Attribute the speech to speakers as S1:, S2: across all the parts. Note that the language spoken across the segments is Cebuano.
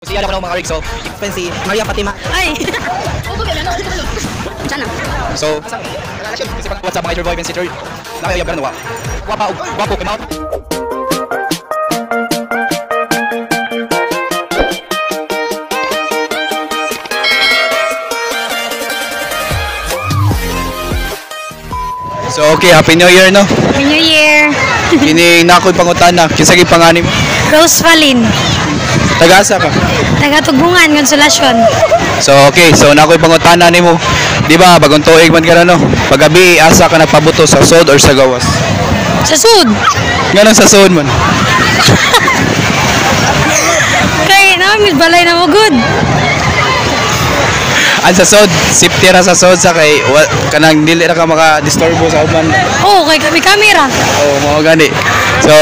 S1: Siya ako ng mga rig. So,
S2: Si Maria Fatima.
S3: Ay! Sana.
S1: So, what's up mga your boy Ben Sitter? Nakayab ka na wa. Guwapa og gwapo kay mount. So okay, Happy New Year, no?
S3: Happy New Year!
S1: Kini na ako'y pangutana, kinsa gyud pangani mo?
S3: Rose Falin.
S1: Taga-asa ka?
S3: Taga-Tugbungan, Konsolasyon.
S1: So okay, so na ako'y pangutana nimo. Di ba bagong tuig man karon, no? Pagabi asa ka nagpabuto, sa sod or sa gawas?
S3: Sa sud!
S1: Nganong sa sod man?
S3: Kay, namin balay na mo good.
S1: Ang sa sod, safety ra sa sod sa kay wa, kanang dili ra ka maka-disturbo sa uban.
S3: Oo, kay kami kamera.
S1: Oo, mao gani. So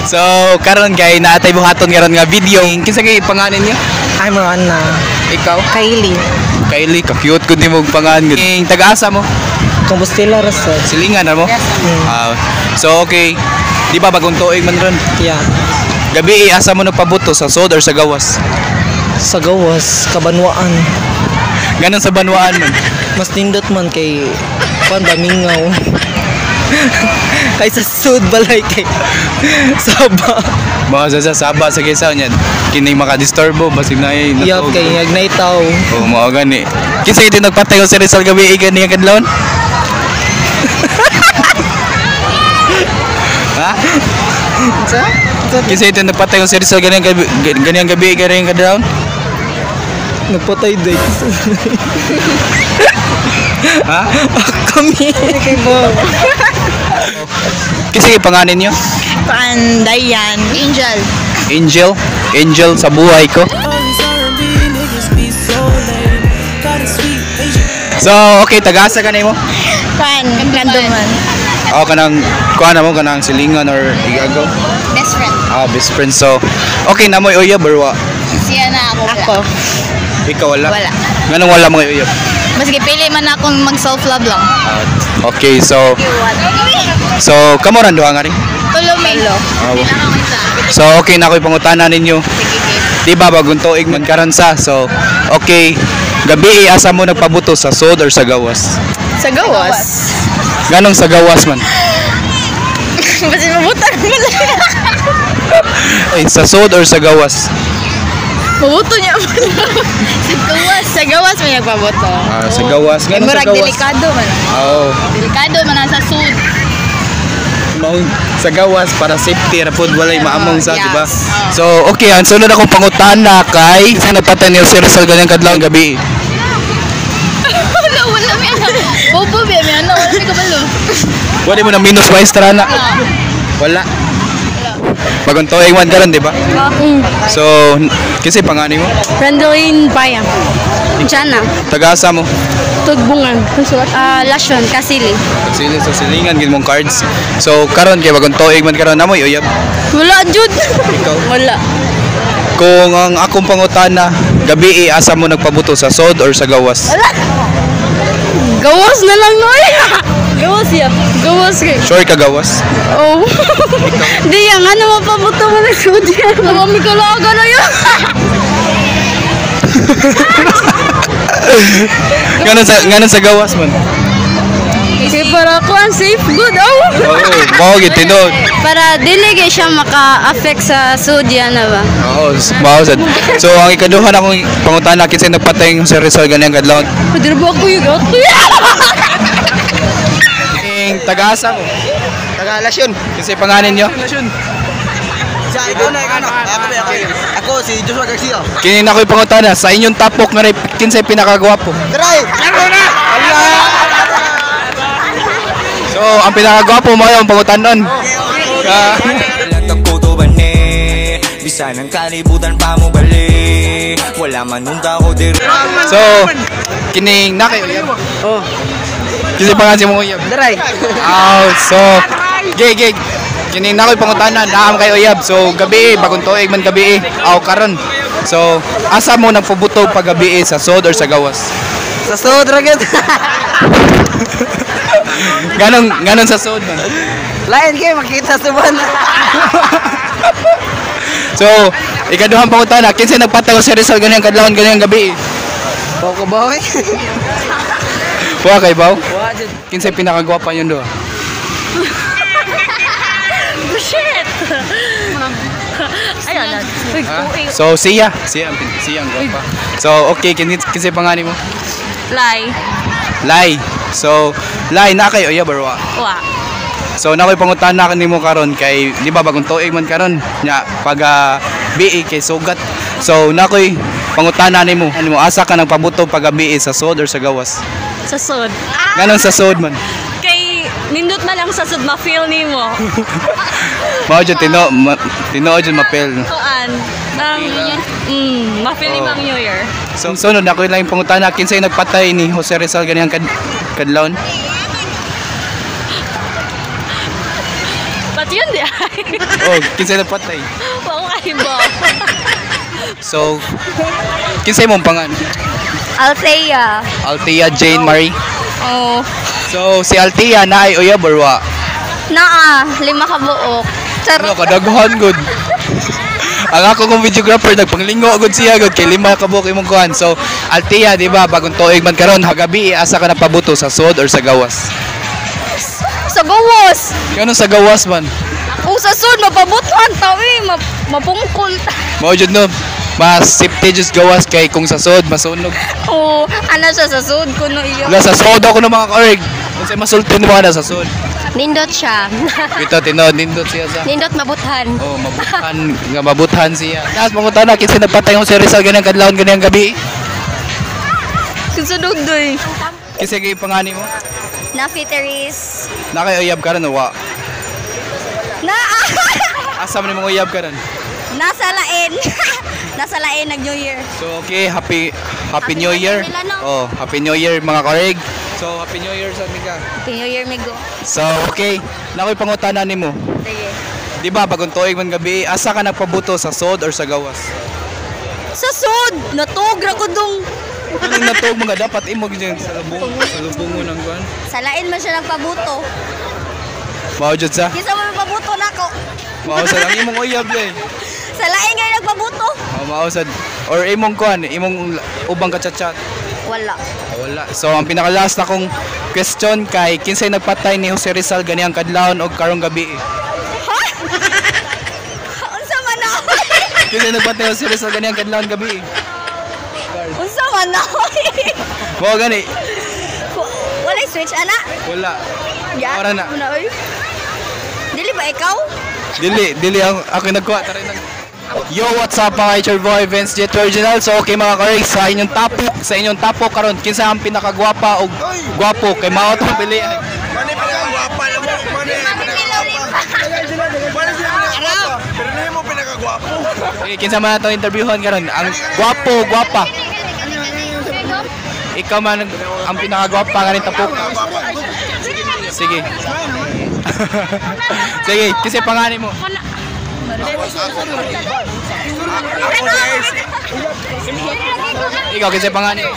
S1: So karon kay naatay buhaton karon nga video. Kinsa kay pangalan niyo?
S2: I'm Rana.
S1: Ikaw?
S2: Kylie.
S1: Kylie, ka cute gud nimo og pangalan gud. Ing taga-asa mo?
S2: Compostela Rasol.
S1: Silingan na mo? Ah, so okay. Di ba bagong tuig man ron?
S2: Yeah.
S1: Gabi asa mo nagpabuto, sa sod or sa gawas?
S2: Sa gawas, kabanwaan.
S1: Ganon sa banwaan man.
S2: Mas nindot man kay kuan ba mingaw. Kay sa sud balay kay saba.
S1: Mga sa saba sa kaysa niyan. Kini makadisturbo basig na ay
S2: Yup, kay nagnaytaw.
S1: Oh, mao gani. Kinsa ito nagpatay sa Rizal gabi gani ang kadlawon? Ha?
S2: Sa?
S1: Kinsa ito nagpatay sa Rizal gani ang gabi gani ang kadlawon?
S2: Nagpatay day.
S1: Ha?
S2: Kami.
S1: Kinsa yung pangalan niyo?
S4: Pandayan. Angel.
S1: Angel, Angel sa buhay ko. So, okay, tagasa ka nimo?
S4: Pan. Kanduman.
S1: Oh, kanang kuha na mo kanang silingan or igagaw.
S4: Best friend.
S1: Ah, best friend. So, okay na mo uyab or wa?
S4: Siya na ako. Ako.
S1: Ikaw wala.
S4: Wala.
S1: Nganong wala mga uyab?
S4: Maski pili man akong mag self-love lang.
S1: Ah, okay, so so kamo ran duha nga rin.
S4: Tulo may.
S1: Ah,
S4: Hindi na ako isa.
S1: So, okay na ako'y pangutana ninyo.
S4: Sige, sige.
S1: Di ba bagong tuig man karon sa? So, okay. Gabi asa mo nagpabuto, sa sod or sa gawas?
S4: Sa gawas.
S1: Nganong sa gawas man?
S4: Basta mabutan mo lang.
S1: Ay, sa sod or sa gawas?
S4: Mabuto niya man. Sa gawas. Sa gawas may nagpabuto.
S1: Ah, sa gawas. Nganong sa
S4: Murag
S1: gawas?
S4: delikado man.
S1: Oo.
S4: Delikado man ang sa sud.
S1: Maong sa gawas para safety ra pod walay maamong sa, di ba?
S4: Yes.
S1: So, okay, ang sunod akong pangutana kay sa nagpatay ni Jose Rizal ganyang kadlaw gabi.
S4: Wala, wala may ano. Bobo ba may ano? Wala may kabalo.
S1: Wala mo na minus maestra na. Wala. Bagong tuig man karon, di ba? So, kasi pangani mo?
S3: Randoin Paya. Jana.
S1: Tagasa mo.
S3: Tugbungan. Ah, Lasyon, Kasili.
S1: Sili sa silingan gid mong cards. So, karon kay bagong tuig man karon namoy uyab.
S3: Wala, Jud.
S1: Ikaw?
S3: Wala.
S1: Kung ang akong pangutana, gabi asa mo nagpabuto, sa sod or sa gawas?
S3: Gawas na lang, noy. Gawas ya. Gawas kay.
S1: Sure ka gawas?
S3: Oh. Di yan, ano mapabuto mo na sud yan. Mami kalaga na yun.
S1: Nganon sa gawas man.
S3: Kay para ako ang safe good oh.
S1: Oo, mao gid tinuod.
S3: Para dili kay siya maka-affect sa sudya na ba?
S1: Oo, mao sad. So ang ikaduha na akong pangutana, kinsa nagpatay ng si Rizal ganyang kadlawon?
S3: Pwede ba ako yung ako?
S1: Ing tagasa mo.
S5: Tagalasyon.
S1: Kinsa pangalan niyo?
S5: Siya, ikaw na, ikaw na. Ako, ako. Ako, si Joshua Garcia.
S1: Kini na ako'y pangutana sa inyong tapok nga rin, kinsay pinakagwapo?
S5: Try!
S1: So, ang pinakagwapo mo ang pangutanon. Ah,
S6: Bisan ang kalibutan pa mo balik. Wala man nung tao diri.
S1: So, kining na kayo uyab. Oh. Kinsa pangalan sa imong uyab?
S2: Daray.
S1: Aw, so gig gig. Kini na ako'y pangutana, naam kay uyab. So, gabi bagong tuig man gabi. Aw karon. So, asa mo nagpabuto pag gabi, sa sod or sa gawas?
S2: Sa sud ra gyud.
S1: Ganon sa sod man.
S2: Lain kay makita sa buwan.
S1: So, Ikaduhang pangutana, kinsay nagpatay Jose Rizal ganiyang kadlawon ganiyang gabi?
S5: Baw ko ba, oy?
S1: Wa kay baw?
S5: Wa jud.
S1: Kinsay pinakagwapa yun do?
S3: Shit! Ayun. Uy, tuig.
S1: So siya, siya ang siya ang gwapa. So okay, kinsay pangani mo?
S3: Lay.
S1: Lai. So Lai na kay uyab or wa?
S3: Wa.
S1: So na ko'y pangutana nimo karon kay di ba bagong tuig man karon nya pag BE kay sugat. So na ko'y pangutana nimo, ano mo asa ka nagpabuto pag BE sa sod or sa gawas?
S3: Sa sud.
S1: Nganong sa sod man?
S3: Kay nindot na lang sa sud ma-feel nimo.
S1: Mao jud tinuod jud mapel.
S3: Kuan. Ang ma-feel nimo ang New Year.
S1: So sunod na ko'y lang pangutana kinsay nagpatay ni Jose Rizal ganiyang kadlawon?
S3: But yun di ay.
S1: Oh, kinsay nagpatay?
S3: Wa ko kahibaw.
S1: So kinsay mong pangan?
S4: Althea.
S1: Althea Jane Marie.
S4: Oh.
S1: So si Althea naay uyab or wa?
S4: Naa, lima ka buok.
S1: Ano, kadaghan gud. Ang ako kong videographer nagpanglingo gud siya gud kay lima ka buok imong kuan. So Althea, di ba, bagong tuig man karon hagabi asa ka napabuto sa sod or sa gawas?
S4: Sa gawas.
S1: Ngano sa gawas man?
S4: Kung sa sud mapabutuan ta eh, mapungkol ta.
S1: Mao jud no, mas safety jud sa gawas kay kung sa sod masunog.
S4: Oo, ana siya sa sud kuno iyo.
S1: Wala sa sod ako ng mga kaorg. Unsay masulti ni mga na sa sod?
S7: Nindot siya.
S1: Bitaw tinuod nindot siya sa
S7: Nindot mabuthan.
S1: Oh, mabuthan nga mabuthan siya. Taas mangutana kinsa nagpatay ng si Rizal ganang kadlawon ganang gabi.
S4: Sa dugdoy.
S1: Kinsa gyud pangani mo?
S4: Na Fiteris.
S1: Na kay uyab karon o wa?
S4: Na
S1: Asa man imong uyab karon?
S4: Nasa lain. Nasa lain nag New Year.
S1: So okay, happy Happy
S4: Happy
S1: New Year.
S4: nila, no?
S1: Oh, Happy New Year mga koreg. So Happy New Year sa ka.
S4: Happy New Year, migo.
S1: So okay, nakoy pangutana nimo.
S4: Sige.
S1: Di ba bagong tuig man gabi, asa ka nagpabuto sa sod or sa gawas?
S4: Sa sud, natugra ko dong.
S1: Anong natuog mga dapat imo gyud sa lubong ng kuan.
S4: Sa lain man siya nagpabuto.
S1: Mao jud sa.
S4: Kinsa man nagpabuto nako?
S1: Mao sa lang imong uyab eh.
S4: Sa lain ngay nagpabuto.
S1: Oh, mao sad or imong kuan, imong ubang kachat-chat.
S4: Wala.
S1: Ah, wala. So ang pinaka-last na kong question kay kinsay nagpatay ni Jose Rizal ganiyang kadlawon og karong gabi?
S4: Ha? Unsa man na?
S1: Kinsay nagpatay ni Jose Rizal ganiyang kadlawon gabi?
S4: Unsa man na?
S1: Mao gani.
S4: Walay switch ana?
S1: Wala.
S4: Ya.
S1: Ora na.
S4: Una, oy. Dili ba ikaw?
S1: Dili, dili ang ako nagkuha tara nag. Yo, what's up mga it's your boy Vince Jet Original. So okay mga kareg, sa inyong tapok karon kinsa ang pinakagwapa og gwapo kay mao tong pilian.
S5: Mani pinakagwapa lang mo. Mani pinakagwapa. Mani sila pinakagwapa. Pero hindi mo pinakagwapo.
S1: Okay, kinsa man atong interviewon karon? Ang gwapo, gwapa. Ikaw man ang pinakagwapa karon tapok. Sige. Sige, kasi pangani mo.
S5: Ako guys.
S1: Ikaw kasi pangani mo.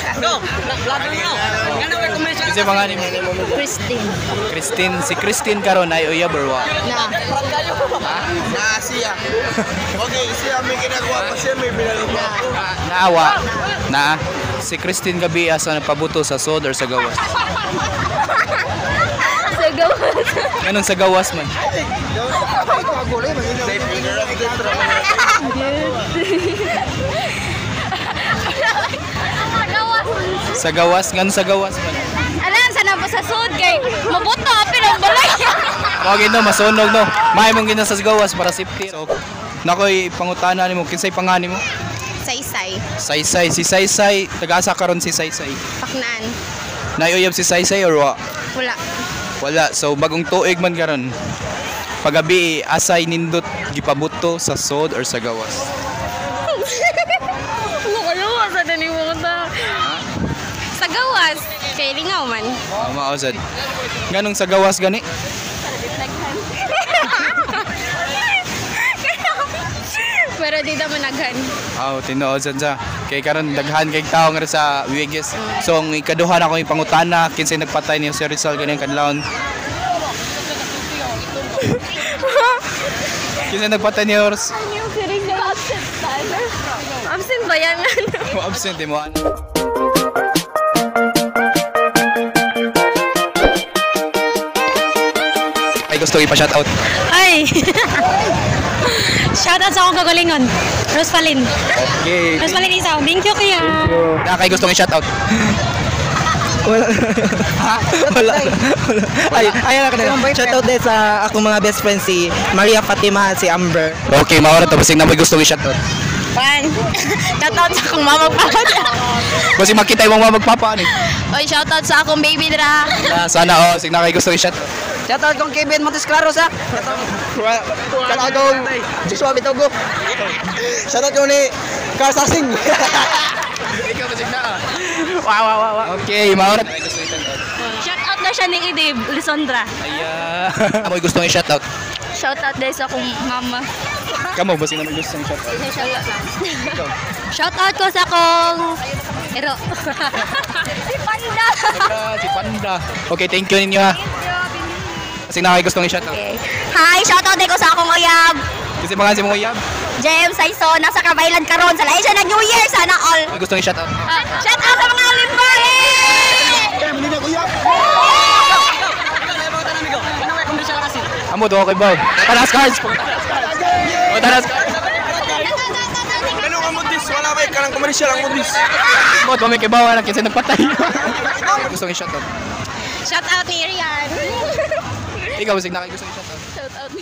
S1: Kasi pangani mo.
S4: Christine.
S1: Christine, si Christine karon ay uyab or wa?
S4: Na.
S5: Na siya. Okay, siya may kinagwapa, siya may pinakagwapo.
S1: Naawa. Na. Si Christine gabi asa nagpabuto sa sod or sa gawas?
S4: Sa gawas.
S1: Ganun sa gawas man.
S3: Sa gawas.
S1: Sa gawas, ganun sa gawas man.
S3: Alam sana po sa sud kay mabuto apil ang balay.
S1: Mao gid no, masunog no. May mong gina sa gawas para safety. So, nakoy pangutana nimo kinsay pangani mo?
S7: Saysay.
S1: Saysay, si Saysay, taga-asa karon si Saysay.
S7: Paknaan.
S1: Naiuyab si Saysay or wa?
S7: Wala.
S1: Wala. So bagong tuig man karon. Pagabi asay nindot gipabuto sa sod or sa gawas.
S3: Ano kayo sa dani mo ta?
S7: Sa gawas. Kay lingaw man.
S1: Oh, mao sad. Nganong sa gawas gani?
S7: Pero di naman naghan.
S1: Aw, tinuod sad sa. Kay karon daghan kay tao nga sa Wigis. So ang ikaduha na ko yung pangutana kinsay nagpatay ni Jose Rizal ganing kadlawon. Kinsay nagpatay ni Jose
S7: Absent ba yan?
S1: Mo absent mo. Ay gusto ipa-shoutout.
S3: Ay! Shout out sa akong kagalingon. Rosfalin.
S1: Okay.
S3: Rosfalin Isaw. Thank you, kuya.
S1: Na kay gusto i-shoutout.
S2: Wala. Wala. Wala. Ay, ayun na kanina. Shout out din sa akong mga best friend si Maria Fatima at si Amber.
S1: Okay, maura to basing na may gusto i-shoutout.
S4: Pan. Shout out sa akong mama pa.
S1: Basing makita imong mga magpapa ani.
S4: Oy, shout out sa akong baby dra.
S1: Ah, sana oh, sing na kay gusto i-shoutout.
S2: Shout out kong Kevin Montes Claros ha.
S5: Shout out kong Joshua Bitogo. Shout out ko ni Carl Sasing.
S1: Ikaw basing na. Wow, wow, wow. Okay, maura.
S7: Shout out na siya ni Dave Lisondra.
S1: Ayan. Amoy gusto i-shoutout.
S7: Shout out dahil sa akong mama.
S1: Kamo basing na may gusto i-shoutout.
S3: Shout out ko sa akong Ero.
S7: Si Panda.
S1: Ah, si Panda. Okay, thank you ninyo ha. Basing na kay gusto i-shoutout.
S7: Hi, shout out ko sa akong uyab.
S1: Kasi mga si mga uyab.
S7: JM Saison, nasa Kabaylan karon sa lain siya ng New Year, sana all.
S1: May gusto i-shoutout.
S7: Shout out sa mga limbahe!
S1: Amo do okay ba? Tanas cards. Tanas cards.
S5: Ano ang mundis? Wala ba kanang commercial ang mundis.
S1: Mo to may kibaw na kasi nagpatay. Gusto i-shoutout.
S7: Shout out ni Rian.
S1: Ikaw basing na kay gusto i-shoutout.
S7: Shout out ni